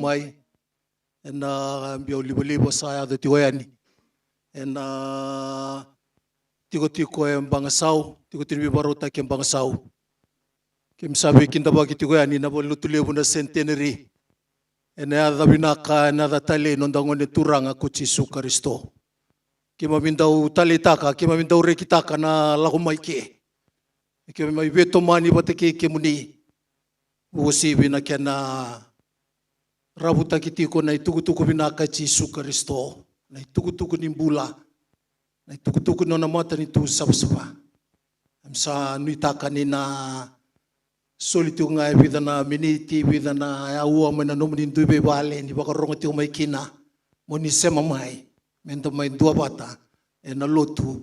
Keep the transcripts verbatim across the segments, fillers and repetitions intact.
mai ena biau livaliva sa yaco tiko yani ena tikotiko e Bagasau, tiko tiko ni veivakarautaki e Bagasau. Keimami sa veikidavaki tiko yani na valenilotu levu na Centenary ena yaca vinaka, ena yaca talei ni noda Gone Turaga ko Jisu Karisito. Keimami dau taleitaka, keimami dau rekitaka na lako mai ke, keimami mai veitomani vata kei kemuni, uasivi na kena ravutaki tiko na itukutuku vinaka i Jisu Karisito, na itukutuku ni bula, na itukutuku ni nona matanitu savasava. Keimami sa nuitaka ni na soli tiko ga e vica na miniti, vica na aua mai na nomuni dui veivale ni vakarorogo tiko mai kina, mo ni sema mai meda mai duavata ena lotu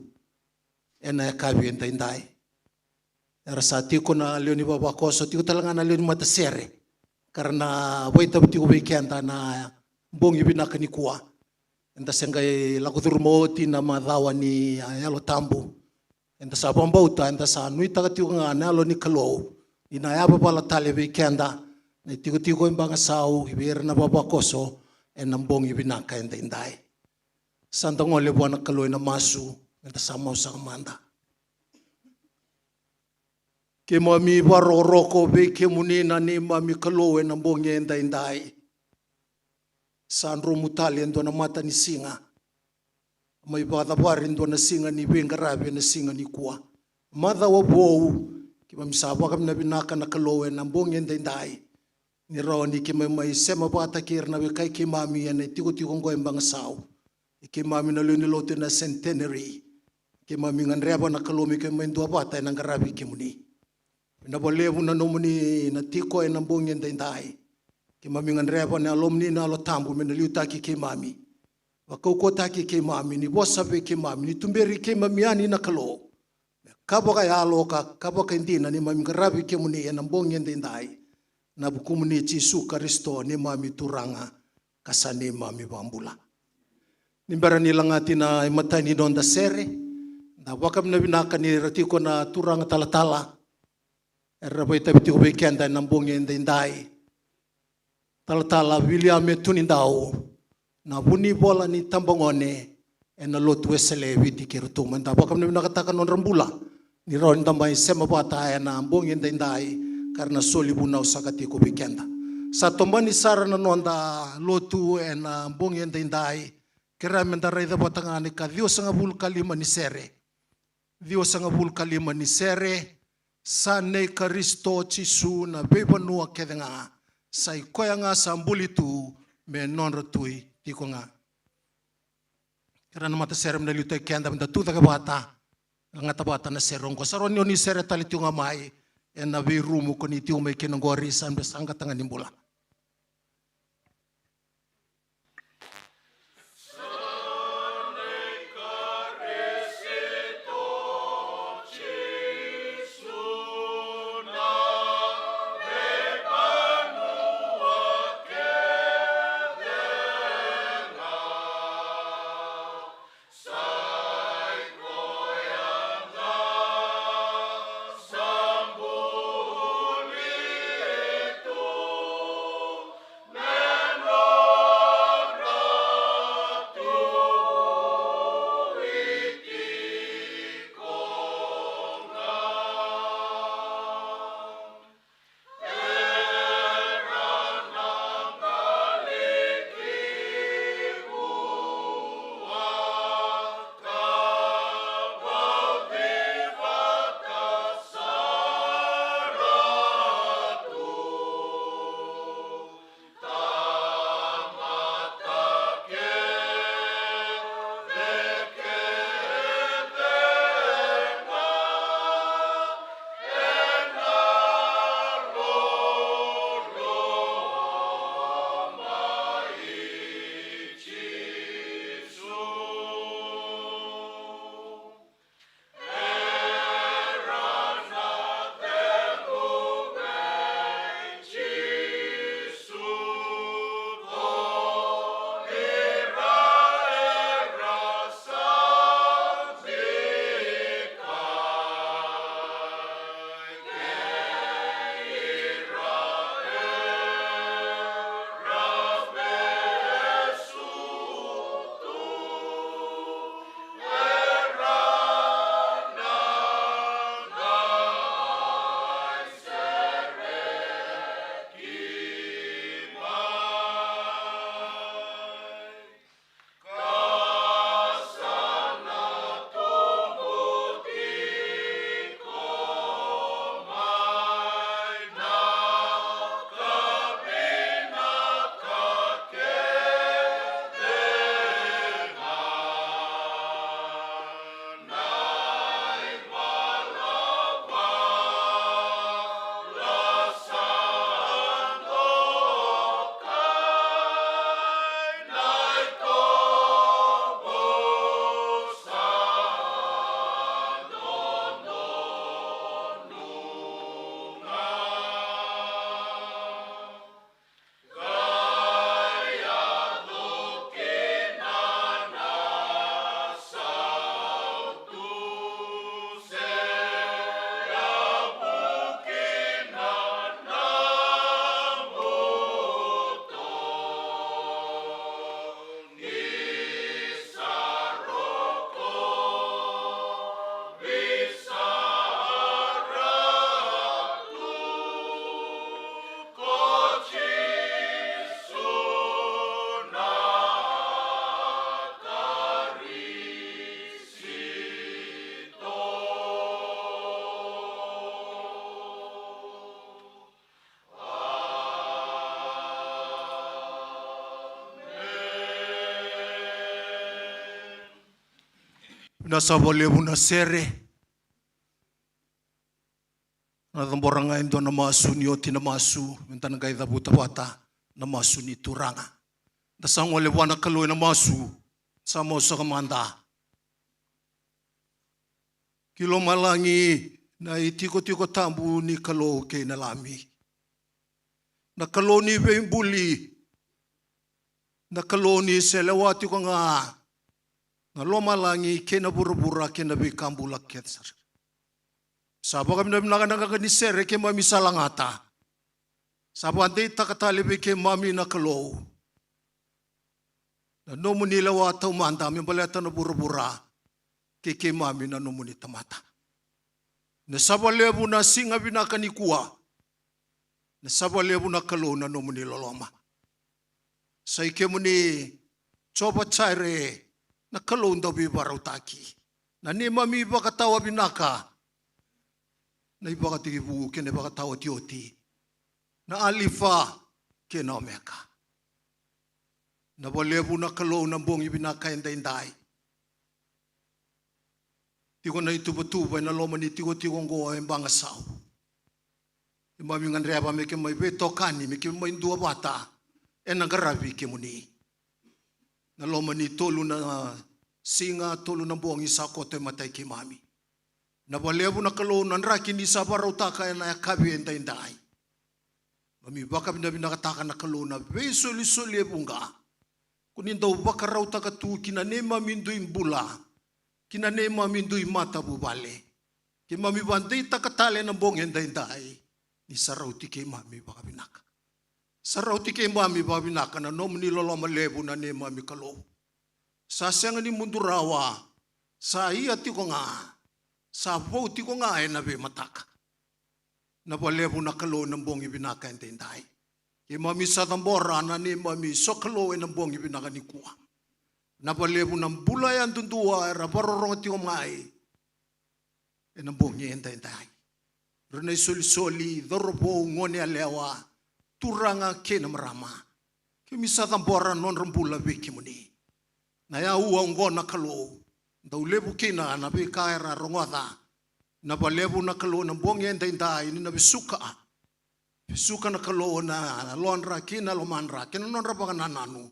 ena yakavi edaidai. Era sa tiko na lewe ni vavakoso, tiko tale ga na lewe ni matasere ka ra na vakaitavi tiko vei keda na bogi vinaka nikua. Eda se qai lako curuma oti na macawa ni, a, Yalo Tabu. Eda sa vakabauta, eda sa nuitaka tiko ga na Yalo ni Kalou ni na yavavala tale vei keda na itikotiko e Bagasau, vei ira na vavakoso ena bogi vinaka edaidai. Sa da gole vua na Kalou ena masu, eda sa mau saka mada. Keimami vakarokoroko vei kemuni na neimami Kalou ena bogi edaidai. Sa dromu tale e dua na matanisiga, mai vakacavari e dua na siga ni veiqaravi ena siga nikua. Macawa vou, keimami sa vakavinavinaka na Kalou ena bogi edaidai ni rawa ni keimami mai sema vata kei ira na wekai keimami ena itikotiko oqo e Bagasau. I keimami na lewe ni lotu ena Centenary, keimami gadreva na Kalou me keimami duavata ena qaravi kemuni. Vinaka vakalevu na nomuni na tiko ena bogi edaidai. Keimami gadreva na Yalomuni na Yalo Tabu me na liutaki keimami, vakaukauwataki keimami, ni vosa vei keimami, ni tuberi keimami yani na Kalou, me ka vakayalo ka, ka vakaidina neimami qaravi kemuni ena bogi edaidai. Na vukumuni Jisu Karisito, neimami Turaga ka sa neimami Vakabula. Ni bera ni lagati na imatai ni noda sere, da vakavinavinaka ni ra tiko na turaga talatala era vakaitavi tiko vei keda ena bogi edaidai. Talatala Viliame Tunidau, na vunivola ni tabagone ena lotu Wesele e Viti kei Rotuma. Eda vakavinavinakataka na nodra bula ni rawa ni da mai sema vata ena bogi edaidai, ka ra na soli vunau saka tiko vei keda. Sa tomani sara na noda lotu ena bogi edaidai. Kerea me da raica vata ga na ikaciwasagavulu ka lima ni sere. Ciwasagavulu ka lima ni sere. Sa nei Karisito Jisu na veivanua kece ga, sa i koya ga sa buli tu me nodra tui tiko ga. Kerea na matasere me na liutaki keda me da tucake vata, lagata vata na sere oqo. Sa rawa ni o ni sere tale tiko ga mai ena veirumu ko ni tiko mai kina oqori, sa me saqata ga ni bula. Na sa valevu na sere. Na cabora ga e dua na masu ni oti na masu, me da na qai cavuta vata na masu ni Turaga. Da sa gole vua na Kalou ena masu, sa mau saka mada. Ki lomalagi na itikotiko tabu ni Kalou kei na Lami. Na Kalou ni veibuli, na Kalou ni se lewa tiko ga na lomalagi kei na vuravura kei na veika bula kece sara. Sa vakavinavinaka na qaqa ni sere keimami sa lagata. Sa vakadeitaka tale vei keimami na Kalou na nomuni lewa taumada me baleta na vuravura kei keimami na nomuni tamata. Na sa valevu na siga vinaka nikua. Na sa valevu na Kalou na nomuni loloma. Sa i kemuni Jiova Jaire, na Kalou dauveivakarautaki. Na neimami vakatawa vinaka, na ivakatekivu kei na ivakataotioti, na Alifa kei na Omeka. Na valevu na Kalou na bogi vinaka edaidai. Tiko na ituvatuva ena loma ni tikotiko oqo e Bagasau. Keimami gadreva me keimami veitokani, me keimami duavata ena qaravi kemuni. Na loma ni tolu na siga, tolu na bogi sa koto e matai keimami. Na valevu na Kalou na draki ni sa vakarautaka ena yakavi edaidai. Mami vakavinavinakataka na Kalou na veisolisoli e vuqa ko ni dau vakarautaka tu ki na neimami dui bula, ki na neimami dui matavuvale. Keimami vakadeitaka tale na bogi edaidai ni sa rauti keimami vakavinaka. Sa rauti keimami vakavinaka na nomuni loloma levu na neimami Kalou. Sa sega ni mudu rawa, sa ia tiko ga, sa vou tiko ga ena veimataka. Na valevu na Kalou na bogi vinaka edaidai. Keimami sa cabora na neimami sokalou ena bogi vinaka nikua. Na valevu na bula yadudua era vakarorogo tiko mai ena bogi edaidai. Ira na isolisoli, cauravou, gone yalewa, turaga kei na marama. Keimami sa cabora na nodra bula vei kemuni. Na yaua oqo na Kalou, dau levu kina na veika era rogoca. Na valevu na Kalou na bogi edaidai ni na vesuka. Vesuka na Kalou na yalodra kei na lomadra kei na nodra vakanananu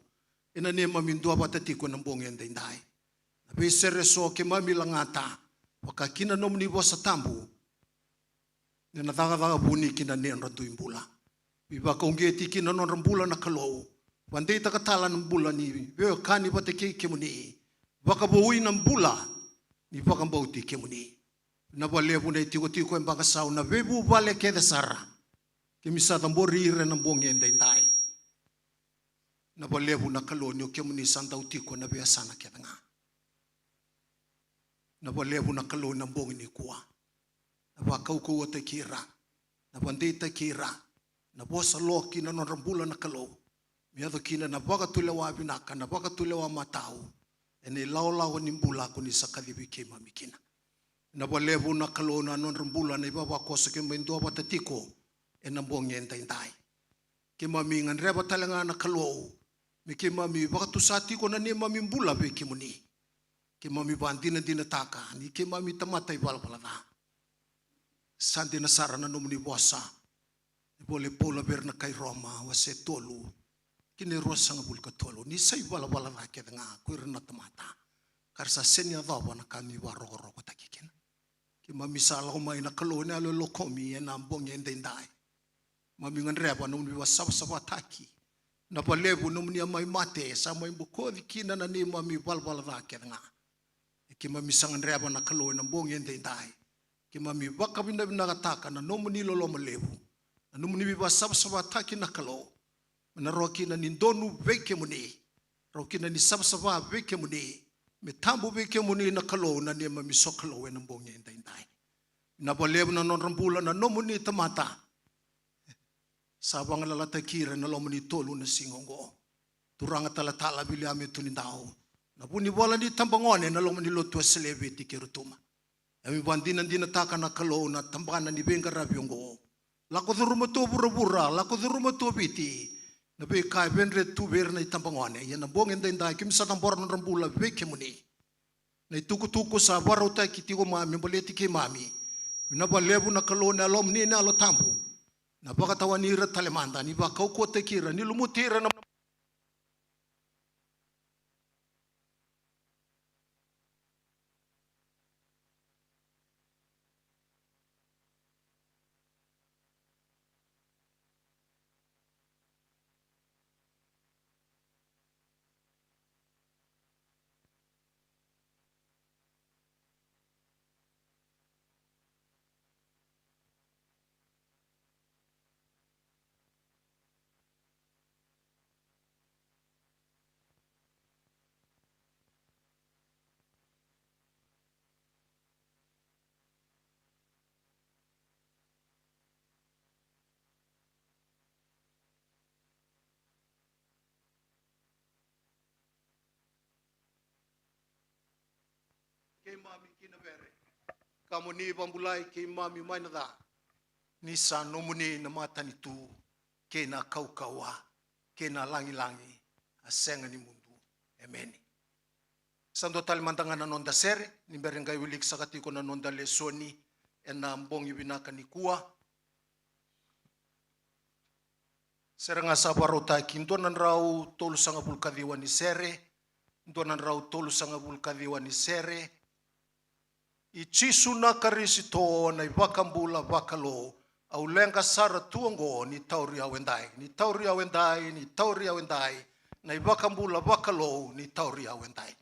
ena neimami duavata tiko ena bogi edaidai. Na veisere eso keimami lagata, vaka kina nomuni vosa tabu, ena cakacaka vuni ki na nodra dui bula. Veivakauqeti ki na nodra bula na Kalou. Vakadeitaka tale na bula ni veiwekani vata kei kemuni. Vakavoui na bula ni vakabauti kemuni. Na valevu na itikotiko e Bagasau, na veivuvale kece sara. Keimami sa cabori ira ena bogi edaidai. Na valevu na Kalou ni o kemuni sa dau tiko ena veiyasana kece ga. Na valevu na Kalou na bogi nikua. Na vakaukauwataki ira, na vakadeitaki ira, na vosa lo ki na nodra bula na Kalou. Me yaco kina na vakatulewa vinaka, na vakatulewa matau ena ilawalawa ni bula ko ni sa kacivi keimami kina. Na valevu na Kalou na nodra bula na ivavakoso keimami duavata tiko ena bogi edaidai. Keimami gadreva tale ga na Kalou me keimami vakatusa tiko na neimami bula vei kemuni. Keimami vakadinadinataka ni keimami tamata ivalavala ca. Sa dina sara na nomuni vosa. E vola i Paula vei ira na kai Roma, wase tolu, kina e ruasagavulu ka tolu. Ni sa ivalavala ca kece ga ko ira na tamata, ka ra sa sega ni yacova na ka ni vakarokorokotaki kina. Keimami sa lako mai na Kalou ena yalo e lokomi ena bogi edaidai. Mami gadreva na nomuni vakasavasavataki. Na valevu na nomuni a mai mate, sa mai bokoci kina na neimami valavala ca kece ga. E keimami sa gadreva na Kalou ena bogi edaidai. Keimami vakavinavinakataka na nomuni loloma levu. Na nomuni veivakasavasavataki na Kalou. Me na rawa kina ni donu vei kemuni. Rawa kina ni savasava vei kemuni. Me tabu vei kemuni na Kalou na neimami sokalou ena bogi edaidai. Na valevu na nodra bula na nomuni tamata. Sa vagalalataki ira ena loma ni tolu na siga oqo. Turaga talatala Viliame Tunidau. Na vunivola ni tabagone ena loma ni lotu Wesele e Viti kei Rotuma. Keimami vakadinadinataka na Kalou na tabana ni veiqaravi oqo. Lako curuma tu o vuravura, lako curuma tu o Viti. Na veika e vedre tu vei ira na itabagone. Ia na bogi edaidai keimami sa cabora na nodra bula vei kemuni. Na itukutuku sa vakarautaki tiko mai me baleti keimami. Vinaka vakalevu na Kalou na Yalomuni na Yalo Tabu. Na vakatawani ira tale mada, ni vakaukauwataki ira, ni lumuti ira na Keimami ki na vere, ka mo ni vakabulai keimami mai na ca. Ni sa nomuni na matanitu, kei na kaukauwa, kei na lagilagi, a sega ni mudu. Emeni. Sa dua tale mada ga na noda sere, ni bera qai wiliki saka tiko na noda lesoni ena bogi vinaka nikua. Sere ga sa vakarautaki, dua na drau tolusagavulu ka ciwa ni sere, dua na drau tolusagavulu ka ciwa ni sere. I Jisu na Karisito na iVakabula vakalou, au leqa sara tu oqo, ni tauri au edai, ni tauri au edai, ni tauri au edai, na iVakabula vakalou, ni tauri au edai.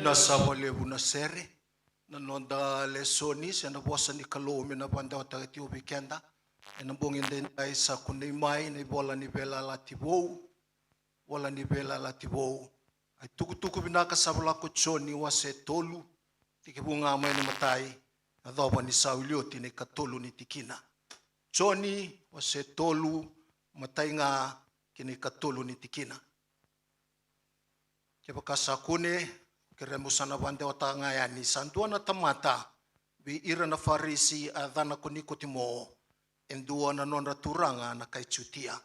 Na sava levu na sere, na noda lesoni se na vosa ni Kalou me na vakadewataka tiko vei keda. Ena bogi edaidai sa kunei mai na ivola ni Veiyalayalati Vou, ivola ni Veiyalayalati Vou. A itukutuku vinaka sa vola ko Joni wase tolu, tekivu ga mai na imatai, yacova ni sa wili oti na ikatolu ni tikina. Joni wase tolu, imatai ga ki na ikatolu ni tikina. Kevaka sa kune, kerea meu sa na vakadewataka ga yani. Sa dua na tamata vei ira na Farisi a yacana ko Nikotimo, e dua na nodra turaga na kai Jutia.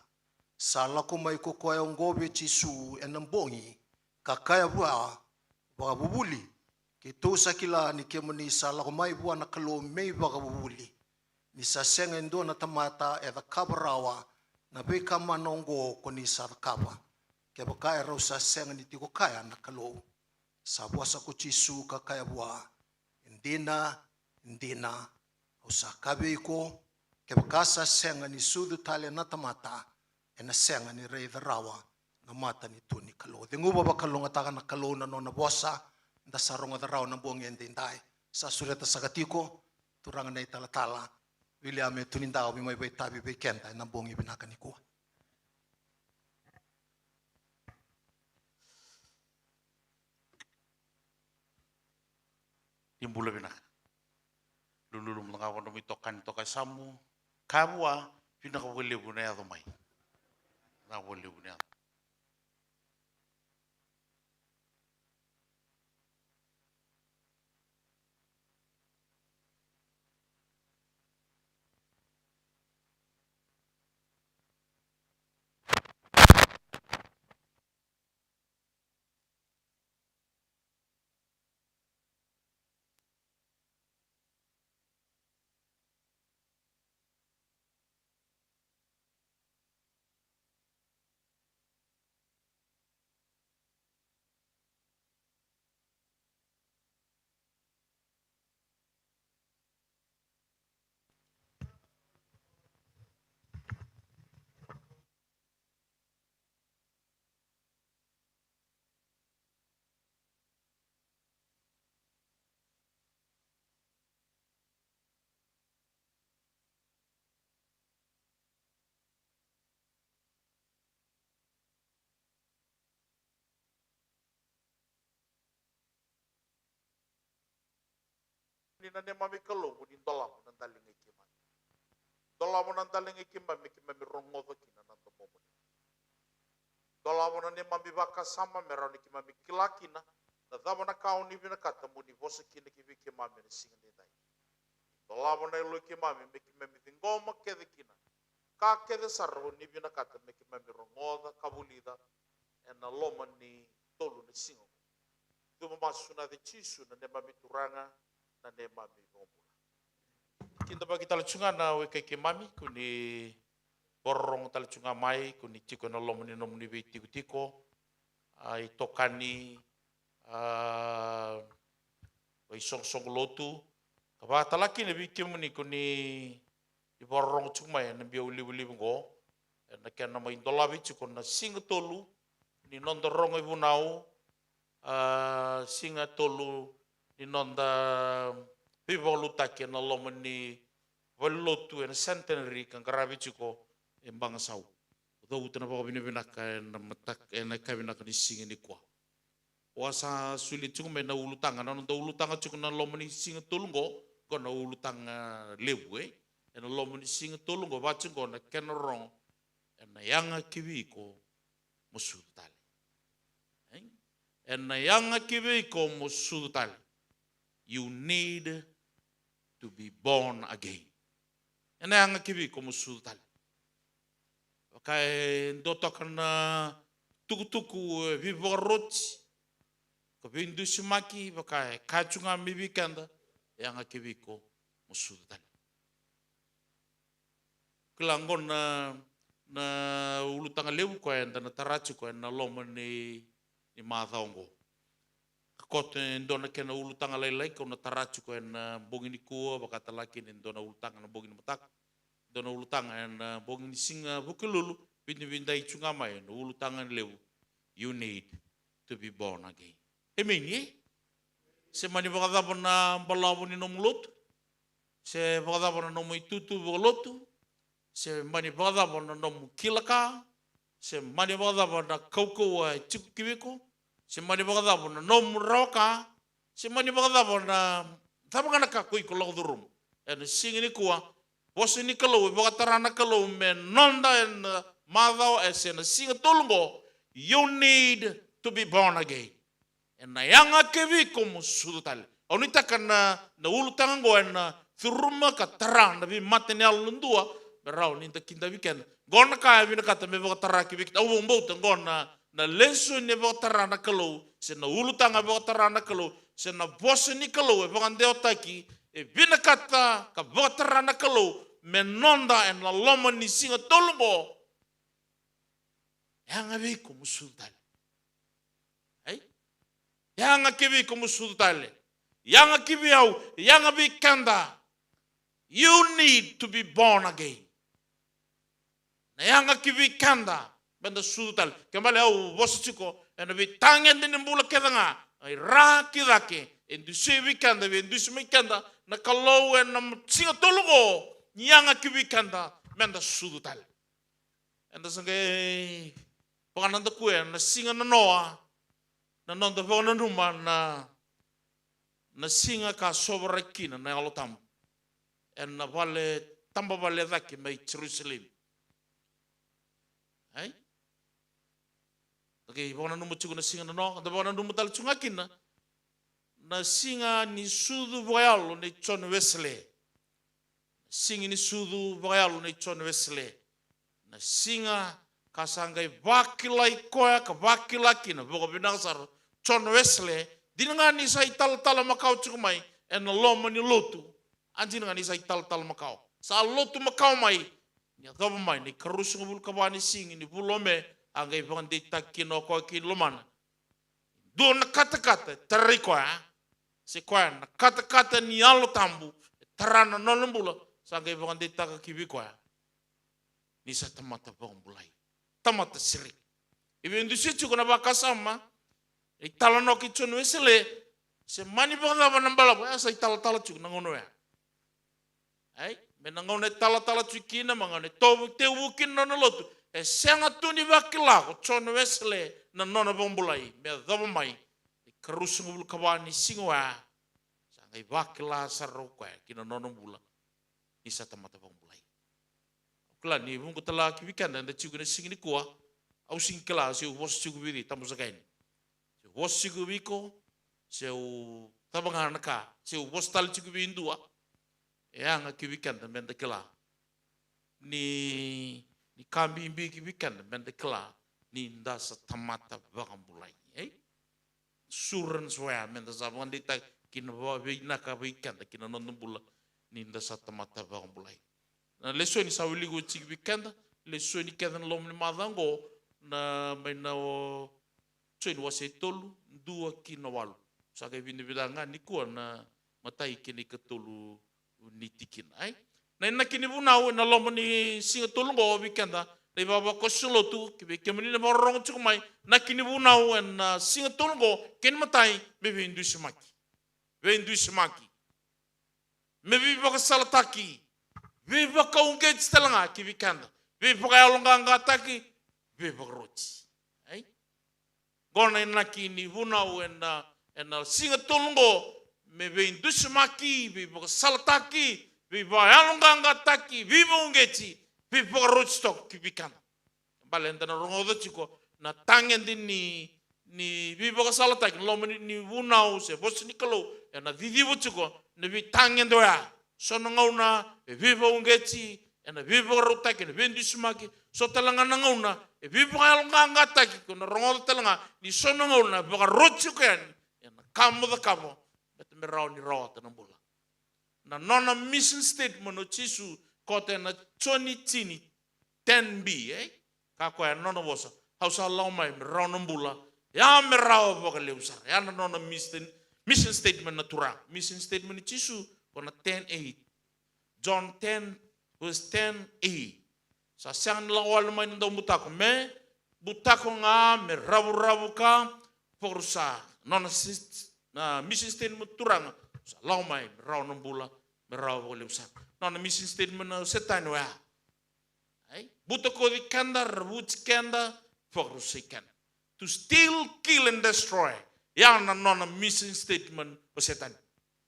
Sa lako mai ko koya oqo vei Jisu ena bogi, ka kaya vua, Vakavuvuli, keitou sa kila ni kemuni sa lako mai vua na Kalou me ivakavuvuli, ni sa sega e dua na tamata e cakava rawa na veika mana oqo ko ni sa cakava, kevaka erau sa sega ni tiko kaya na Kalou. Sa vosa ko Jisu ka kaya vua, E dina, e dina, au sa kaya vei iko, kevaka sa sega ni sucu tale na tamata, ena sega ni raica rawa na matanitu ni Kalou. Ceguva vakalougatataka na Kalou na nona vosa, da sa rogoca rawa na bogi edaidai. Sa sureta saka tiko turaga na italatala Viliame Tunidau me mai vakaitavi vei keda ena bogi vinaka nikua. Ni bula vinaka. Lululu mada ga vua na nomu itokani toka e yasamu. Kaya vua, vinaka vakalevu na yaco mai. Vinaka vakalevu na yaco. Ni na neimami Kalou, mo ni dolava na daligai keimami. Dolava na daligai keimami, me keimami rogoca kina na domomuni. Dolava na neimami vakasama, me rawa ni keimami kila kina na cava na ka o ni vinakata mo ni vosa kina ki vei keimami ena siga edaidai. Dolava na yaloi keimami, me keimami ciqoma kece kina ka kece sara o ni vinakata me keimami rogoca ka vulica ena loma ni tolu na siga. Cuva masu na yaca i Jisu na neimami Turaga, na neimami iVakabula. Kidavaki tale tu ga na weka i keimami, ko ni vakarorogo tale tu ga mai, ko ni tiko ena loma ni nomuni veitikotiko, a, itokani, a, vaisoqosoqo lotu, ka vakatale kina vei kemuni ko ni vakarorogo tiko mai ena biau livaliva oqo, ena kena mai dolavi tiko na siga tolu ni noda rogo ivunau, a, siga tolu ni noda veivakalotutaki ena loma ni valenilotu ena Centenary ka qaravi tiko e Bagasau. Cavuta na vakavinavinaka ena mataka, ena yakavi vinaka ni siga nikua. Au a sa solia tiko mai na ulutaga, na noda ulutaga tiko na loma ni siga tolu oqo, oqo na ulutaga levu, e? Ena loma ni siga tolu oqo, vaka tiko oqo na kena rogo, ena yaga ki vei iko mo sucu tale. E? Ena yaga ki vei iko mo sucu tale. You need to be born again. Ena yaga ki vei iko mo sucu tale. Vaka e dua toka na tukutuku e veivakaroti ka veidusimaki, vaka e kaya tu ga mai vei keda, e yaga ki vei iko mo sucu tale. Kila oqo na, na ulutaga levu koya eda na tara tiko ena loma ni, ni macawa oqo. Ka koto e dua na kena ulutaga lailai kau na tara tiko ena bogi nikua, vakatale kina e dua na ulutaga na bogi ni mataka, dua na ulutaga ena bogi ni siga Vukelulu, vidavidai tu ga mai na ulutaga levu. You need to be born again. Emeni, e? Se mani vakacava na balavu ni nomu lotu, se vakacava na nomu itutu vakalotu, se mani vakacava na nomu kila ka, se mani vakacava na kaukauwa e tiko ki vei iko, se mani vakacava na nomu rawa ka, se mani vakacava na cava ga na ka ko iko lako curuma. Ena siga nikua, vosa ni Kalou e vakatara na Kalou me noda ena macawa e se na siga tolu oqo, you need to be born again. Ena yaga ki vei iko mo sucu tale. Au nuitaka na, na ulutaga oqo ena curuma ka tara na veimata ni yalo dua me rawa ni da kidavi keda. Oqo na ka e vinakata me vakatara ki vei keda. Au vakabauta oqo na, na lesoni e vakatara na Kalou, se na ulutaga e vakatara na Kalou, se na vosa ni Kalou e vakadewataki, e vinakata ka vakatara na Kalou me noda ena loma ni siga tolu oqo. Yaga vei iko mo sucu tale. Ei? Yaga ki vei iko mo sucu tale. Yaga ki vei au, yaga vei keda. You need to be born again. Na yaga ki vei keda, meda sucu tale. Kena ibalebale au vosa tiko ena veitagede ni bula kece ga, e ra ki cake, e dusia vei keda, veidusi mai keda na Kalou ena siga tolu oqo, ni yaga ki vei keda, meda sucu tale. Eda sa qai vakanadakuya na siga nanoa, na noda vakananuma na, na siga ka sovaraki kina na Yalo Tabu ena vale, taba vale e cake mai Jerusalemi. Ei? Da qai vakananuma tiko na siga nanoa, da vakananuma tale tiko ga kina na siga ni sucu vakayalo nei John Wesley. Siga ni sucu vakayalo nei John Wesley. Na siga ka sa qai vakilai koya, ka vakila kina vakavinaka sara John Wesley. Dina ga ni sa italatala makawa tiko mai ena loma ni lotu. A dina ga ni sa italatala makawa, sa lotu makawa mai. Ni yacova mai na ikaruasagavulu ka va ni siga ni vula o Me, a qai vakadeitaki kina o koya kei lomana. Dua na katakata e tarai koya, se koya na katakata ni Yalo Tabu e tara na nona bula, sa qai vakadeitaka ki vei koya ni sa tamata vakabulai, tamata sereki. E veidusia tiko na vakasama, e italanoa kei John Wesley, se mani vakacava na balavu, e sa italatala tiko na gauna oya. Ei, me na gauna e talatala tiko kina, me na gauna e tevu, tevu kina na nona lotu. E sega tu ni vakila ko John Wesley na nona vakabulai, me yacova mai na ikaruasagavulu ka va ni siga oya, sa qai vakila sara o koya ki na nona bula ni sa tamata vakabulai. Au kila ni vuqa tale ga ki vei keda eda tiko ena siga nikua, au sega ni kila se au vosa tiko vei cei, tabu saka yani. Se au vosa tiko vei iko, se au cava ga na ka, se au vosa tale tiko vei dua. E yaga ki vei keda meda kila ni, ni ka bibi ki vei keda meda kila ni da sa tamata vakabulai, ei? Assurance oya meda sa vakadeitaki kina, vakavinavinaka vei keda ki na noda bula ni da sa tamata vakabulai. Na lesoni sa wiliki oti ki vei keda, lesoni kece na loma ni macawa oqo, na mai na o Joni wase tolu, dua ki na walu. Sa qai vidavidaka ga nikua na matai kei na ikatolu ni tikina, ei? Na inaki ni vunau ena loma ni siga tolu oqo vei keda na ivavakoso lotu, ki vei kemuni na vakarorogo tiko mai, inaki ni vunau ena siga tolu oqo, kena imatai, me veidusimaki. Veidusimaki. Me veivakasalataki, veivakauqeti tale ga ki vei keda, veivakayaloqaqataki, veivakaroti. Ei? Qo na inaki ni vunau ena, ena siga tolu oqo, me veidusimaki, veivakasalataki, veivakayaloqaqataki, veivakauqeti, veivakaroti toka ki vei keda. Baleta eda na rogoca tiko na tagede ni, ni veivakasalataki, na loma ni, ni vunau se vosa ni Kalou, ena ciciva tiko na veitagede oya. So na gauna e veivakauqeti, ena veivakarautaki, ena veidusimaki. So tale ga na gauna e veivakayaloqaqataki, ko na rogoca tale ga ni so na gauna e vakaroti iko yani ena ka mo cakava, baleta me rawa ni rawata na bula. Na nona mission statement o Jisu, koto ena Joni tini, ten B, ei? Kaya o koya ena nona vosa, au sa lako mai me rawa na bula, ia me rawa vakalevu sara. Ia na nona mission, mission statement na Turaga. Mission statement ni Jisu, ko na ten eight. John ten, verse ten A. Sa sega ni lako wale mai na daubutako, me butako ga, me ravuravu ka vakarusa. Nona sis-, na mission statement Turaga, sa lako mai me rawa na bula, me rawa vakalevu sara. Nona mission statement na Setani oya, Ei, butakoci keda, ravuci keda, vakarusai keda. To steal, kill and destroy. Ya na nona mission statement o Setani.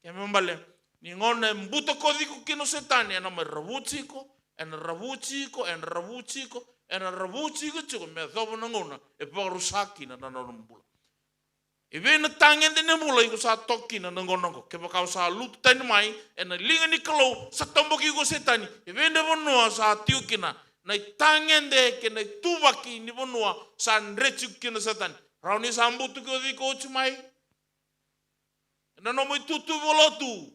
Kena ibalebale, ni gauna e butakoci iko kina o Setani, ena mai ravuci iko, ena ravuci iko, ena ravuci iko, ena ravuci iko tiko me yacova na gauna e vakarusa kina na nona bula. E vei na tagede ni bula iko sa toka kina na gauna oqo? Kevaka o sa lutu tani mai ena liga ni Kalou, sa toboki iko o Setani, e vei na vanua sa tiko kina na itagede kei na ituvaki ni vanua sa dreti iko kina o Setani? Rawa ni sa butakoci iko oti mai ena nomu itutu vakalotu,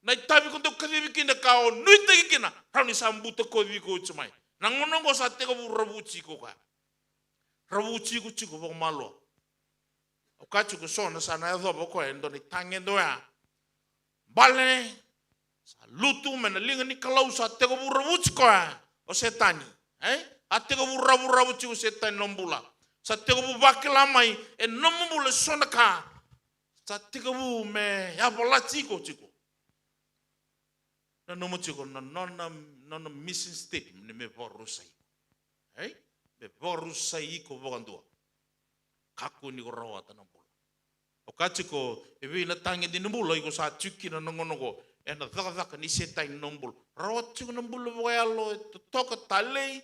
na itavi ko dau kacivi kina ka o nuitaki kina, rawa ni sa butakoci iko oti mai. Na gauna oqo sa tekivu ravuci iko koya. Ravuci iko tiko vakamalua. Au kaya tiko, so na sa na yacova o koya e dua na itagede oya. Bale, sa lutu mai na liga ni Kalou, sa tekivu ravuci koya o Setani. E? A tekivu ravuravu tiko o Setani na bula. Sa tekivu vakila mai e nomu bula e so na ka. Sa tekivu me yavalati iko tiko. Nanuma tiko na nona, nona mission statement me vakarusai iko. Ei? Me vakarusai iko vakadua. Kakua ni ko rawata na bula. Au kaya tiko, e vei na tagede ni bula iko sa tiko kina na gauna oqo, ena cakacaka ni Setani na bula. Rawata tiko na bula vakayalo, e totoka, talei,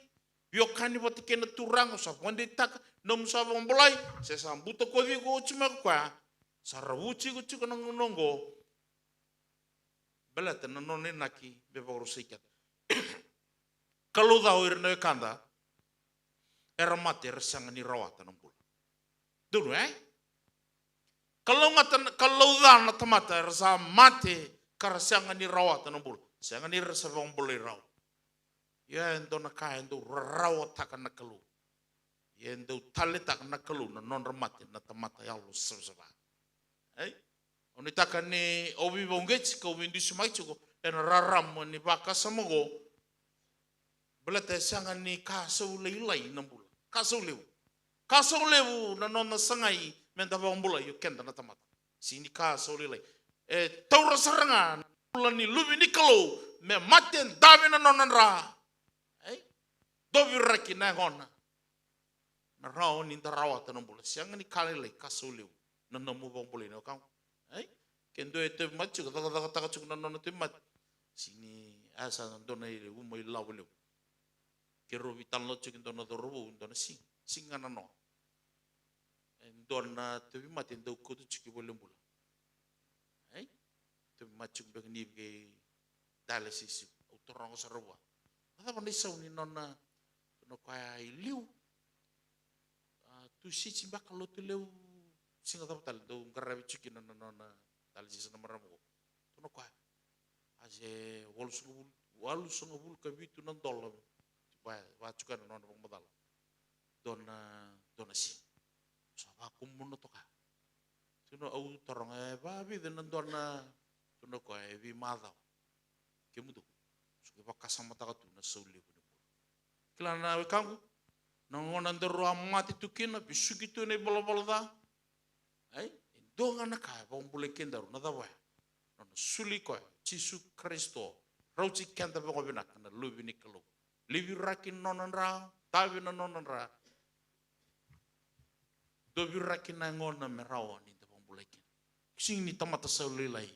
veiwekani vata kei na Turaga, sa vakadeitaka nomu sa vakabulai, se sa butakoci iko oti mai ko koya, sa ravuci iko tiko na gauna oqo. Baleta na nona inaki me vakarusai keda. Kalou ca o ira na wekada era mate, era sega ni rawata na bula. Donu, e? Kalou gata na, Kalou ca na tamata era sa mate ka ra sega ni rawata na bula. Sega ni ra sa vakabulai rawa. Ia e dua na ka e dau rarawataka na Kalou. Ia e dau taleitaka na Kalou na nodra mate na tamata yalo savasava. Ei? Au nuitaka ni au veivakauqeti kau veidusimaki tiko ena rarama ni vakasama oqo. Baleta e sega ni ka sau lailai na bula. Ka sau levu. Ka sau levu na nona sagai meda vakabulai o keda na tamata. Sega ni ka sau lailai. E taura sara ga na bula ni luve ni Kalou me mate, dave na nona dra. Ei? Doviraki na yagona me rawa ni da rawata na bula. Sega ni ka lailai, ka sau levu na nomu vakabulai na wekaqu. Ei? Ke dua e tauvimate tiko, cakacakataka tiko na nona tauvimate. Sega ni, a, sa dua na uma ilavo levu. Keirau veitalanoa tiko e dua na cauravou, dua na siga, siga ga na noa. E dua na tauvimate e dau kauta tiko i valenibula. Ei? Tauvimate tiko beka ni vei dialysis, au taroga sara vua, a cava na isau ni nona? Tukuna o koya, i liu. A, Tusiti beka, Lotulevu, siga cava tale dau qaravi tiko kina na nona dialysis na marama oqo. Tukuna o koya, a se walusagavulu, walusagavulu ka vitu na dola. Va, va tiko na nona vakamacala. Dua na, dua na siga. Sa vakumuna toka. Tukuna, au taroga, e vavica na dua na, tukuna o koya, e veimacawa. Kemudou, sa qai vakasamataka tu na sau levu ni bula. Kila na wekaqu, na gauna daru a mate tu kina, vesuki tu na ivalavala ca. Ei? E dua ga na ka e vakabulai kedaru, na cava ya? Nona soli koya, Jisu Karisito, rauti keda vakavinaka na Luve ni Kalou. Liviraki na nona dra, dave na nona dra. Doviraki na yagona me rawa ni da vakabulai kina. Sega ni tamata sau lailai.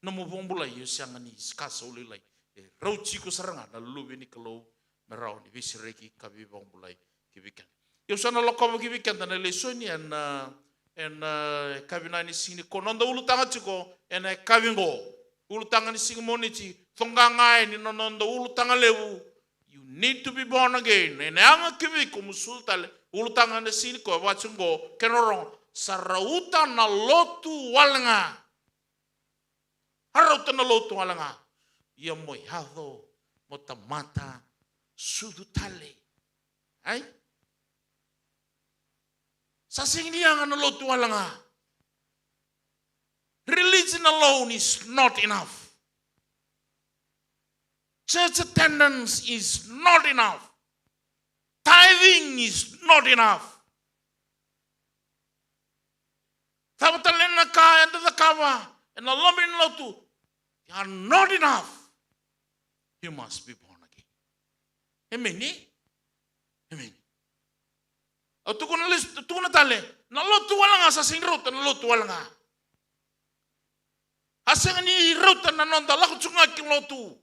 Nomu vakabulai o sega ni ka sau lailai. E rauti iko sara ga na Luve ni Kalou me rawa ni veisereki ka veivakabulai ki vei keda. Ia au sa na lakova ki vei keda na lesoni ena, ena, e, yakavi ni siga nikua. Noda ulutaga tiko ena yakavi oqo. Ulutaga ni siga Moniti, coqa ga yani na noda ulutaga levu. You need to be born again. Ena yaga ki vei iko mo sucu tale. Ulutaga ena siga nikua, vaka tiko oqo, kena rogo, sa rauta na lotu wale ga. A rauta na lotu wale ga. Ia mo yaco mo tamata sucu tale. Ei? Sa sega ni yaga na lotu wale ga. Religion alone is not enough. Church attendance is not enough. Tithing is not enough. Cava tale na ka eda cakava ena loma ni lotu, they are not enough. You must be born again. Emeni? Emeni. Au tukuna lesu, tukuna tale, na lotu wale ga sa sega ni rauta na lotu wale ga. A sega ni rauta na noda lako tiko ga ki lotu.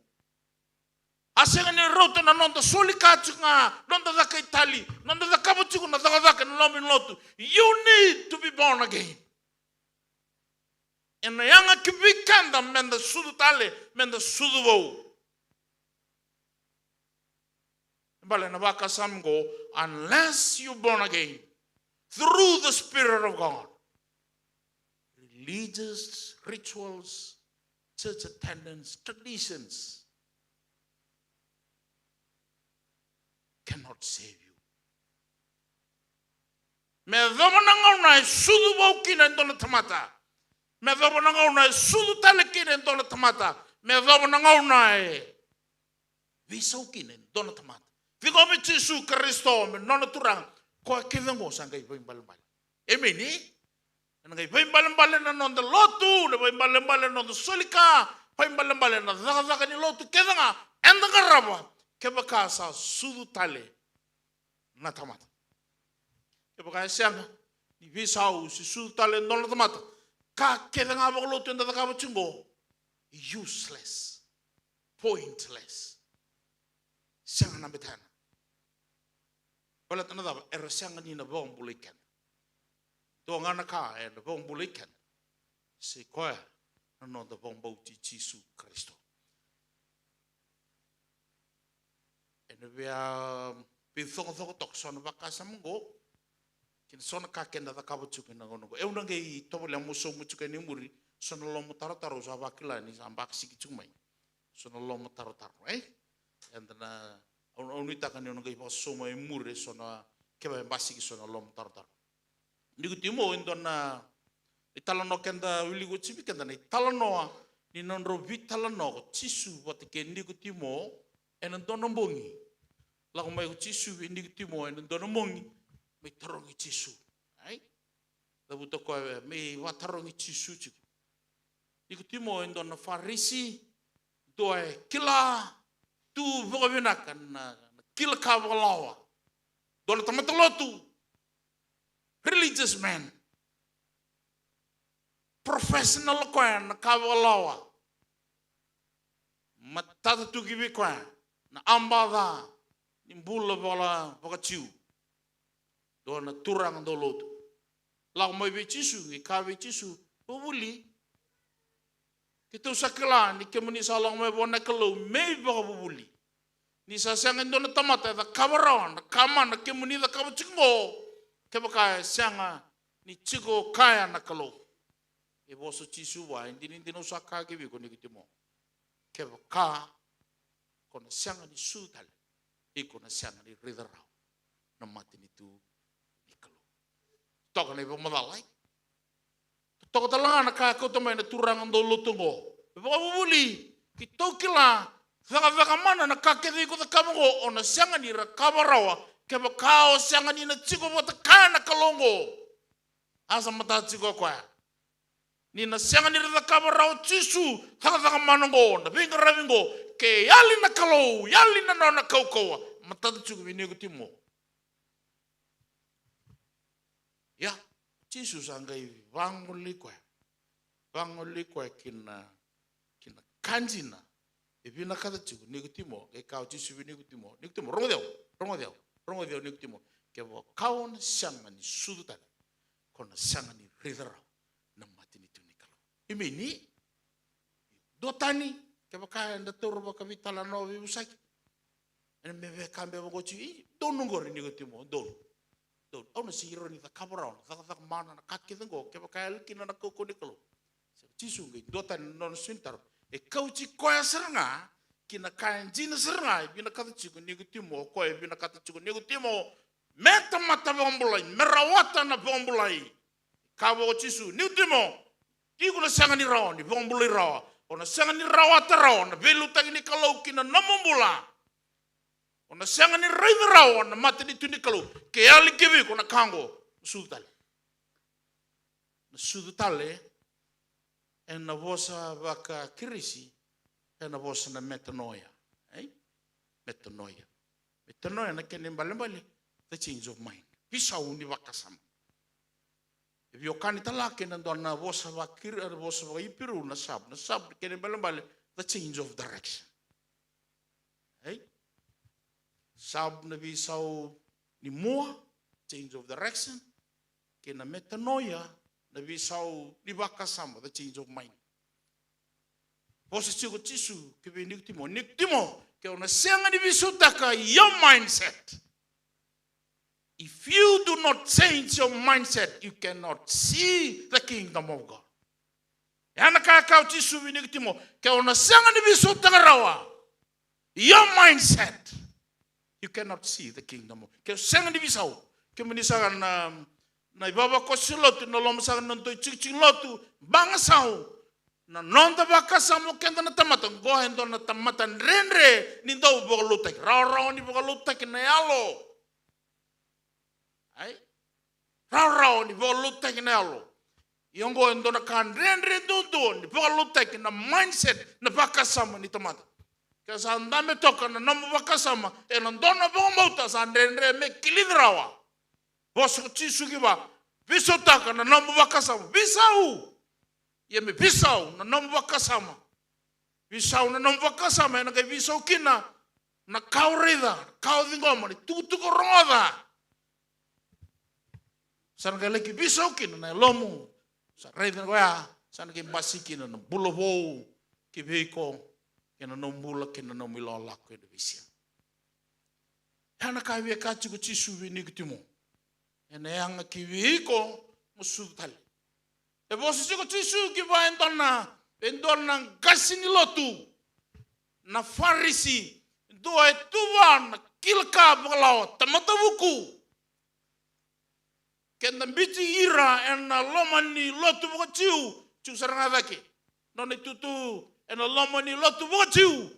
A sega ni rauta na noda soli ka tiko ga, noda caka itali, noda cakava tiko na cakacaka ena loma ni lotu. You need to be born again. Ena yaga ki vei keda meda sucu tale, meda sucu vou. Bale na vakasama qo, unless you born again through the Spirit of God, religious rituals, church attendance, traditions cannot save you. Me yacova na gauna e sucu vou kina e dua na tamata. Me yacova na gauna e sucu tale kina e dua na tamata. Me yacova na gauna e veisau kina e dua na tamata. Ciqomi Jisu Karisito me nona Turaga, koya kece oqo sa qai vaibalebale. Emeni? Ena qai vaibalebale na noda lotu, na vaibalebale na noda soli ka, vaibalebale na cakacaka ni lotu kece ga eda qarava, kevaka sa sucu tale na tamata. Kevaka e sega ni veisau se sucu tale e dua na tamata, ka kece ga vakalotu eda cakava tiko qo, useless, pointless. Sega na betena. Baleta na cava? Era sega ni na vakabulai keda. Dua ga na ka ena vakabulai keda, se koya na noda vakabauti Jisu Karisito. Ena via veicoqacoqa toka so na vakasama qo kei na so na ka keda cakava tiko ena gauna qo. Au na qai tovolea meu sauma tiko yani e muri so na lomatarotaro, au sa vakila ni sa basika tiko mai so na lomatarotaro, e? Eda na, au, au nuitaka ni au na qai vakasauma e muri so na, kevaka e basika so na lomatarotaro. Nikotimo e dua na italanoa keda wilika oti vei keda, na italanoa ni nodrau veitalanoa ko Jisu vata kei Nikotimo ena dua na bogi. Lako mai ko Jisu vei Nikotimo ena dua na bogi, mai tarogi Jisu. Ai? Cavuta koya, me vatarogi Jisu tiko. Nikotimo e dua na Farisi, dua e kila tu vakavinaka na, na kila ka vakalawa. Dua na tamata lotu, religious man. Professional o koya na ka vakalawa. Matata tu ki vei koya na aba ca ni bula vakala-, vakaJiu. Dua na turaga dau lotu. Lako mai vei Jisu, qai kaya vei Jisu, "Vavuvuli, keitou sa kila ni kemuni sa lako mai vua na Kalou me ivakavuvuli. Ni sa sega e dua na tamata e cakava rawa na ka mana kemuni cakava tiko qo, kevaka e sega ni tiko kaya na Kalou." E vosa o Jisu vua, "E dinadina au sa kaya ki vei iko Nikotimo, kevaka ko na sega ni sucu tale, iko na sega ni raica rawa na matanitu ni Kalou." Toka na ivakamacala, e? Toka tale ga na ka e kauta mai na turaga dau lotu oqo. Vakavuvuli, keitou kila, cakacaka mana na ka kece iko cakava oqo, o na sega ni cakava rawa kevaka o sega ni na tiko vata kaya na Kalou oqo. A sa matata tiko o koya ni na sega ni ra cakava rawa o Jisu, cakacaka mana oqo, na veiqaravi oqo, ke yali na Kalou, yali na nona kaukauwa. Matata tiko vei Nikotimo. Ia, Jisu sa qai vagolei koya. Vagolei koya ki na, ki na ka dina e vinakata tiko Nikotimo, qai kaya o Jisu vei Nikotimo, "Nikotimo, rogoci au, rogoci au, rogoci au Nikotimo. Kevaka o na sega ni sucu tale, ko na sega ni raica rawa na matanitu ni Kalou." Emeni? Duatani, kevaka eda taura vakaveitalanoa veivosaki, ena me vaka beka oqo, "I, donu oqori Nikotimo, donu. Donu. Au na sega ni rawa ni cakava rawa na cakacaka mana, na ka kece oqo, kevaka e yali kina na kaukauwa ni Kalou." Sa Jisu qai duatani na nona sauma ni taro. E kauti koya sara ga ki na ka e dina sara ga e vinakata tiko Nikotimo, o koya e vinakata tiko Nikotimo me tamata vakabulai, me rawata na vakabulai. Kaya vua o Jisu, "Nikotimo, iko na sega ni rawa ni vakabulai rawa. O na sega ni rawata rawa na veiliutaki ni Kalou ki na nomu bula. O na sega ni raica rawa na matanitu ni Kalou ke yali ki vei iko na ka oqo, na sucu tale." Na sucu tale, ena vosa vakaKirisi, ena vosa na metanoia. Ei? Metanoia. Metanoia na kena ibalebale, The change of mind. Veisau ni vakasama. E veiwekani tale ga kei na dua na vosa vakiri, na vosa vakaIperiu na sab. Na sab kena ibalebale, the change of direction. Ei? Sab na veisau ni mua, change of direction. Kei na metanoia, na veisau ni vakasama, the change of mind. Vosa tiko o Jisu ki vei Nikotimo, Nikotimo, ke o na sega ni veisautaka your mindset. If you do not change your mindset, you cannot see the kingdom of God. E a na ka e kaya o Jisu vei Nikotimo, ke o na sega ni veisautaka rawa your mindset, you cannot see the kingdom of, ke o sega ni veisau. Kemuni saka na, na ivavakoso lotu, na loma saka na nodatou itikotiko lotu, bagasau. Na noda vakasama o keda na tamata, qo e dua na tamata dredre ni dau vakalotutaki. Rawarawa ni vakalotutaki na yalo. Ai? Rawarawa ni vakalotutaki na yalo. Ia oqo e dua na ka dredre duadua ni vakalotutaki na mindset, na vakasama ni tamata. Ke sa dabe toka na nomu vakasama ena dua na vakabauta, sa dredre me kilici rawa. Vosa ko Jisu ki vei, veisautaka na nomu vakasama. Veisau. Ia me veisau na nomu vakasama. Veisau na nomu vakasama, ena qai veisau kina na ka o raica, na ka o ciqoma, na itukutuku o rogoca. Sa na qai laki veisau kina na yalomu. Sa raica na koya, sa na qai basika kina na bula vou ki vei iko, kei na nomu bula, kei na nomu ilakolako ena veisiga. E a na ka e via kaya tiko o Jisu vei Nikotimo. Ena yaga ki vei iko mo sucu tale. E vosa tiko o Jisu ki vei e dua na, e dua na qase ni lotu, na Farisi, dua e tu vua na kila ka vakalawa, tamata vuku. Keda biuti ira ena loma ni lotu vakaJiu, Jiu sara ga cake. Nona itutu ena loma ni lotu vakaJiu.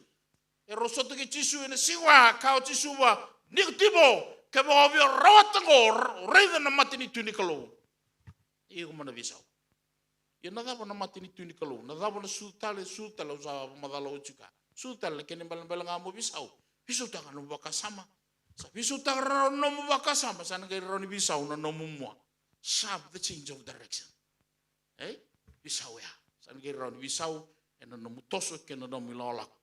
E rau sota kei Jisu ena siga ya, kaya o Jisu vua, Nikotimo, kevaka o via rawata oqo, ra-, raica na matanitu ni Kalou. Iko mo na veisau. Ia na cava na matanitu ni Kalou? Na cava na sucu tale, sucu tale, au sa vakamacala oti ka. Sucu tale na kena ibalebale ga mo veisau. Veisautaka na nomu vakasama. Sa veisautaka rawa na nomu vakasama, sa na qai rawa ni veisau na nomu mua. Sharp the change of direction. Ei? Veisau ya. Sa na qai rawa ni veisau ena nomu toso kei na nomu ilakolako.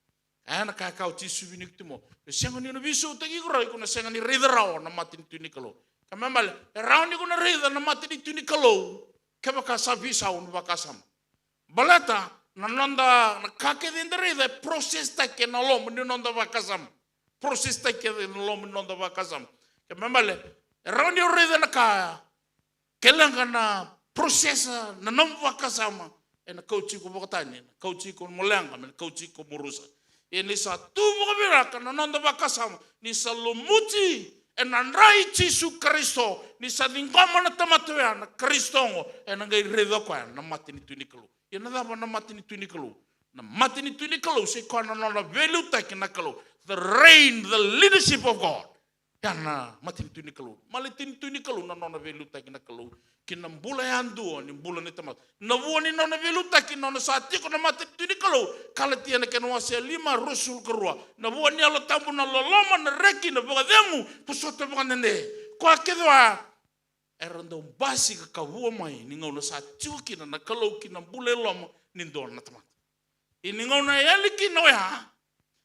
Ka ya na ka e kaya o Jisu vei Nikotimo. E sega ni na veisautaki iko rawa, iko na sega ni raica rawa na matanitu ni Kalou. Ka me bale, e rawa ni ko na raica na matanitu ni Kalou kevaka sa veisau na vakasama. Baleta na noda, na ka kece eda raica e process taki ena loma ni noda vakasama. Process taki ena loma ni noda vakasama. Ka me bale, e rawa ni o raica na ka ya, ke leqa na process na nomu vakasama, ena kauti iko vakatani, ena kauti iko mo leqa, me na kauti iko mo rusa. Ia ni sa tu vakavinaka na noda vakasama, ni sa lumuti ena dra i Jisu Karisito, ni sa ciqoma na tamata oya na Karisito oqo, ena qai raica o koya na matanitu ni Kalou. Ia na cava na matanitu ni Kalou? Na matanitu ni Kalou, se koya na nona veiliutaki na Kalou. The reign, the leadership of God. Ya na matanitu ni Kalou. Matanitu ni Kalou na nona veiliutaki na Kalou ki na bula yadua ni bula ni tamata. Na vua ni nona veiliutaki na nona sa tiko na matanitu ni Kalou. Kalatia na kena wase e lima, ruasagavulu ka rua. Na vua ni Yalo Tabu na loloma, na reki, na vakacegu, vosota, vakadede. Koya kece wa era dau basika ka vua mai ni gauna sa tiko kina na Kalou ki na bula e loma ni dua na tamata. Ia ni gauna e yali kina oya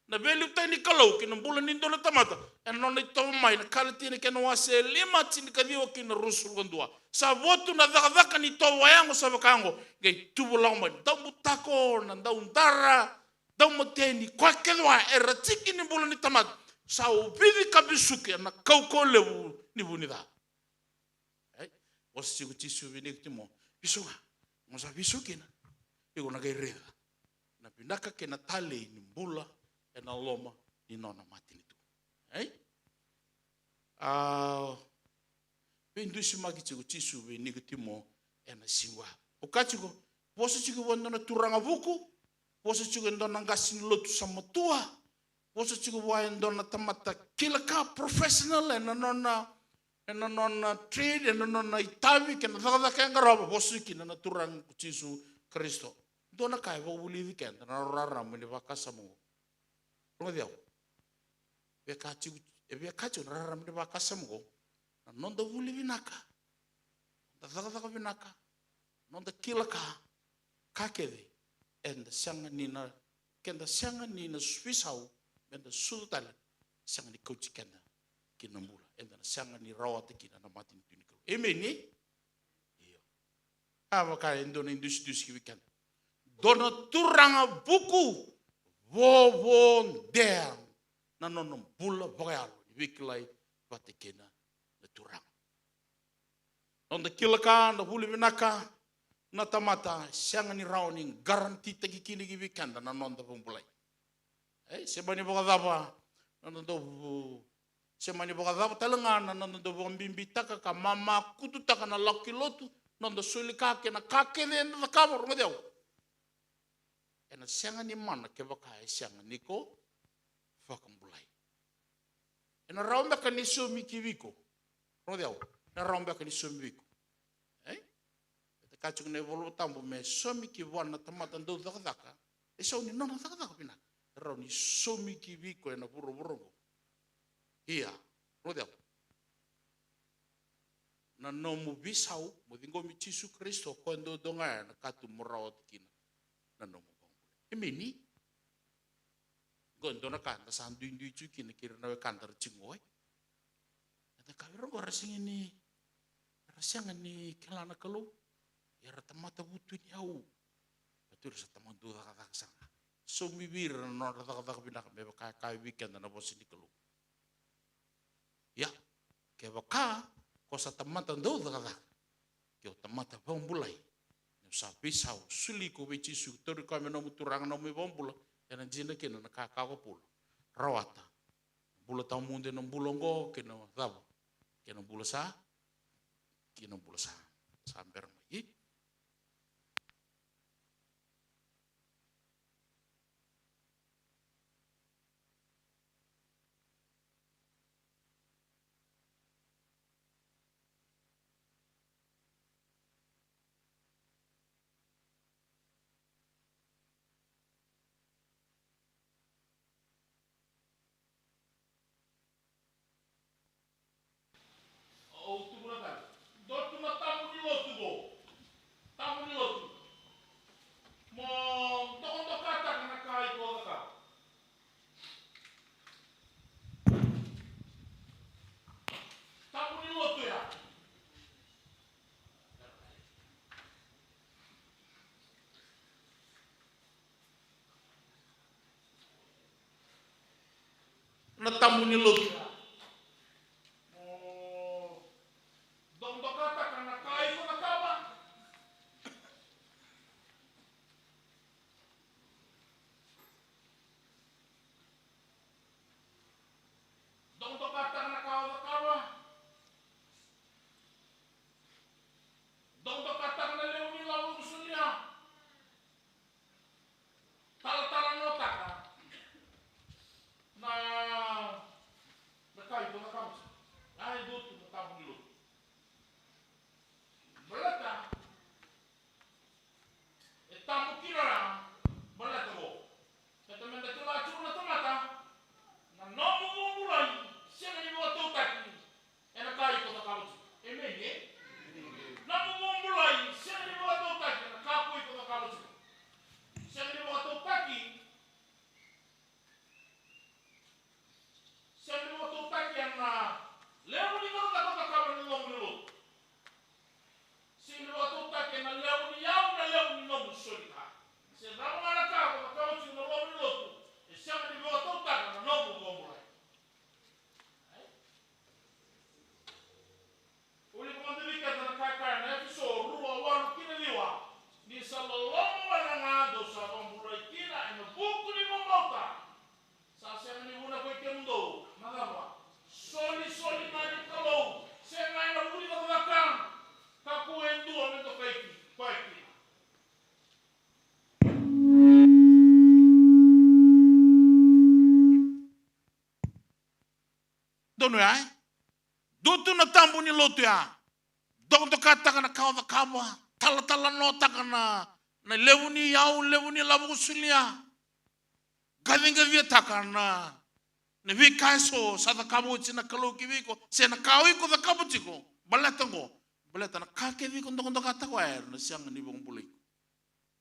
na veiliutaki ni Kalou ki na bula ni dua na tamata, ena nona itovo mai na Kalatia na kena wase e lima, tinikaciwa ki na ruasagavulu ka dua. Sa votu na cakacaka ni tovo oya oqo, sa vaka oqo, qai tuvalako mai na daubutako, na daudara, daumateni, koya kece wa era tiki ni bula ni tamata. Sa ovici ka vesuki ena kaukauwa levu ni vu ni ca. Ei, vosa tiko o Jisu vei Nikotimo, veisau ga, mo sa veisau kina, iko na qai raica na vinaka kei na talei ni bula ena loma ni nona matanitu. Ei? A, veidusimaki tiko o Jisu vei Nikotimo ena siga ya. O kaya tiko, vosa tiko vua e dua na turaga vuku, vosa tiko e dua na qase ni lotu sa matua, vosa tiko vua e dua na tamata kila ka, professional ena nona, ena nona trade, ena nona itavi kei na cakacaka e qarava, vosa kina na Turaga ko Jisu Karisito. Dua na ka e vakavulici keda na rarama ni vakasama oqo. Rogoci au. Via kaya tiko, e via kaya tiko na rarama ni vakasama oqo. na noda vuli vinaka, noda cakacaka vinaka, noda kila ka, ka kece, eda sega ni na, keda sega ni na veisau, meda sucu tale, sega ni kauti keda ki na bula. Eda na sega ni rawata kina na matanitu ni Kalou. Emeni? Io. A vaka e dua na idusidusi ki vei keda. Dua na turaga vuku, vovodea na nona bula vakayalo ni veikilai vata kina na Turaga. Noda kila ka, na vuli vinaka, na tamata, sega ni rawa ni garantitaki kina ki vei keda na noda vakabulai. E, se mani vakacava na noda vu-, se mani vakacava tale ga na noda vakabibitaka ka mamakututaka na lako ki lotu, noda soli ka kei na ka kece eda cakava, rogoci au. Ena sega ni mana kevaka e sega ni ko vakabulai. Ena rawa beka ni saumi ki vei iko. Rogoci au. Ena rawa beka ni saumi vei iko. E? Eda kaya tiko na iVola Tabu me saumi ki vua na tamata dau cakacaka. E sau ni nona cakacaka vinaka. E rawa ni saumi ki vei iko ena vuravura oqo. Ia. Rogoci au. Na nomu veisau, mo ciqomi Jisu Karisito, o koya duadua ga ya na katuba mo rawata kina na nomu vakabulai. Emeni? Qo e dua na ka da sa duidui tiko kina kei ira na wekada ra tiko qo, e. Eda kaya vei ira qo ra sega ni, ra sega ni kila na Kalou. Ia ra tamata vutuniyau. Ia tu ira sa tamata dau cakacaka sara ga. Saumi vei ira na nodra cakacaka vinaka me vaka e kaya vei keda na vosa ni Kalou. Ia, kevaka ko sa tamata dau cakacaka, ke o tamata vakabulai, ni o sa veisau, soli iko vei Jisu, tauri koya me nomu Turaga, nomu iVakabula, ena dina kina na ka e kaya ko Paula. Rawata. Bula tawamudu ena bula oqo, kei na cava, kei na bula sa, kei na bula sa, sa bera mai. Au tukuna tale. Dua tu na tabu ni lotu qo. Tabu ni lotu. Mo dokadokataka na ka iko cakava. Tabu ni lotu ya. Na tabu ni lotu. Dokadokataka na ka iko cakava. Dokadokataka na ka o cakava. Dokadokataka na levu ni lavo o solia. Talatalanoataka na, na ka iko cakava. Ia e dua tu na tabu ni lotu. Baleta e tabu kina na baleta qo. Baleta meda kila tiko na tamata, na nomu vakabulai sega ni vakatautaki ena ka iko cakava tiko. Emeni, e? Nomu vakabulai sega ni vakatautaki ena ka ko iko cakava tiko. Sega ni vakatautaki Sega ni vakatautaki ena levu ni cakacaka o cakava ena loma ni lotu. Sega ni vakatautaki ena levu ni iyau, na levu ni nomu soli ka. Se cava ga na ka o cakava tiko ena loma ni lotu, e sega ni vakatautaka na nomu vakabulai. Wilika mada vei keda na ka e kaya na Efeso rua, walu ki na ciwa. Ni sa loloma wale ga dou sa vakabulai kina ena vuku ni vakabauta. Sa sega ni vunakoi kemudou na cava? Solisoli ga ni Kalou, sega ena vuli cakacaka, kakua e dua me dokai koya kina. Donu ya, e? Dua tu na tabu ni lotu ya. Dokadokataka na ka o cakava, talatalanoataka na, na levu ni iyau, levu ni lavo o solia. Qaciqaciataka na, Na veika eso sa cakava oti na Kalou ki vei iko, se na ka o iko cakava tiko, baleta oqo, baleta na ka kece iko dokadokataka oya era na sega ni vakabulai iko.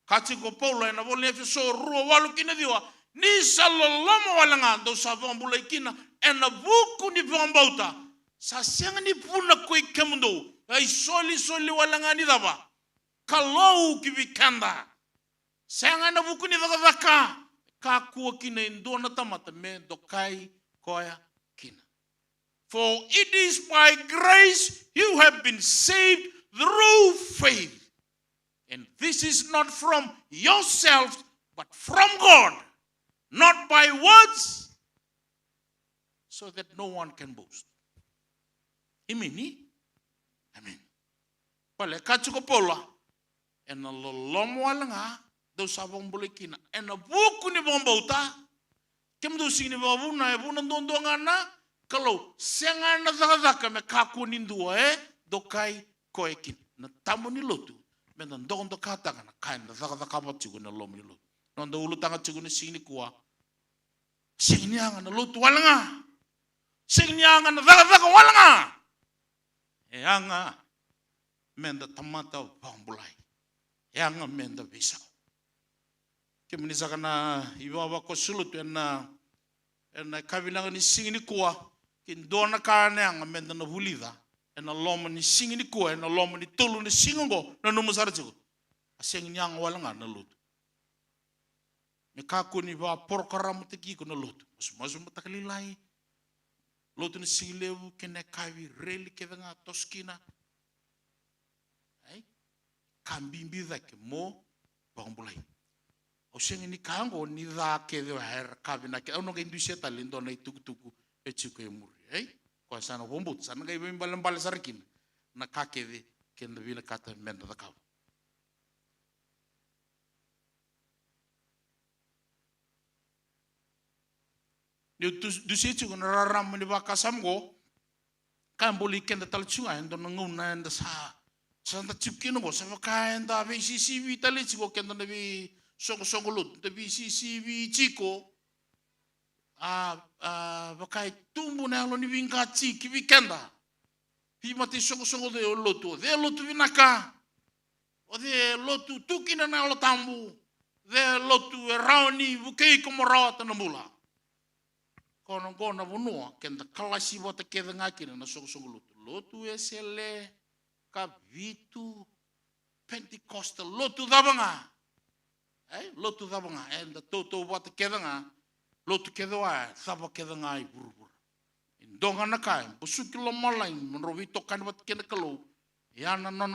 Kaya tiko o Paula ena vola ni Efeso rua, walu ki na ciwa, ni sa loloma wale ga dou sa vakabulai kina ena vuku ni vakabauta. Sa sega ni vuna koi kemudou, a isolisoli wale ga ni cava? Kalou ki vei keda. Sega ena vuku ni cakacaka, kakua kina e dua na tamata me dokai koya kina. For it is by grace you have been saved through faith. And this is not from yourselves, but from God, not by words, so that no one can boast. Emeni? Amen. Pale, kaya tiko o Paula, ena loloma wale ga dou sa vakabulai kina ena vuku ni vakabauta. Kemudou sega ni vakavuna, e vuna duadua ga na Kalou. Sega ena cakacaka me kakua ni dua e dokai koya kina. Na tabu ni lotu, meda dokadokataka na ka eda cakacakava tiko ena loma ni lotu. Noda ulutaga tiko na siga nikua, sega ni yaga na lotu wale ga. Sega ni yaga na cakacaka wale ga. E yaga meda tamata vakabulai. E yaga meda veisau. Kemuni saka na ivavakoso lotu ena, ena kavilaga ni siga nikua, ke dua na ka ena yaga meda na vulica ena loma ni siga nikua, ena loma ni tolu na siga oqo, nanuma sara tiko. A sega ni yaga wale ga na lotu. Me kakua ni vaporokaramataki iko na lotu. Masumasu mataka lailai. Lotu na siga levu kei na yakavi, reli kece ga toso kina. Ai? Ka bibi cake mo vakabulai. Au sega ni kaya oqo ni ca kece oya era ka vinaka. Au na qai dusia tale e dua na itukutuku e tiko e muri. Ai? Koya sa na vakabauta, sa na qai veibalebale sara kina na ka kece keda vinakata meda cakava. Niu tu-, dusia tiko na rarama ni vakasama oqo, ka e buli keda tale tiko ga e dua na gauna eda sa, sa da tiko kina oqo, sa vaka eda veisisivi tale tiko keda na veisoqosoqo lotu, da veisisivi tiko. A, a, vaka e tubu na yalo ni veiqati ki vei keda. Veimataisoqosoqo, o cei e lotu, o cei e lotu vinaka, o cei e lotu tu kina na Yalo Tabu, o cei e lotu e rawa ni vukei iko mo rawata na bula. Ko na qo na vanua keda kalasi vata kece ga kina na soqosoqo lotu. Lotu Wesele, Kavitu, Pentecostal, lotu cava ga. Ai, lotu cava ga, eda tautauvata kece ga, lotu kece oya, cava kece ga e vuravura. E dua ga na ka e busuki lomalagi, mo drau veitokani vata kei na Kalou. Ia na nona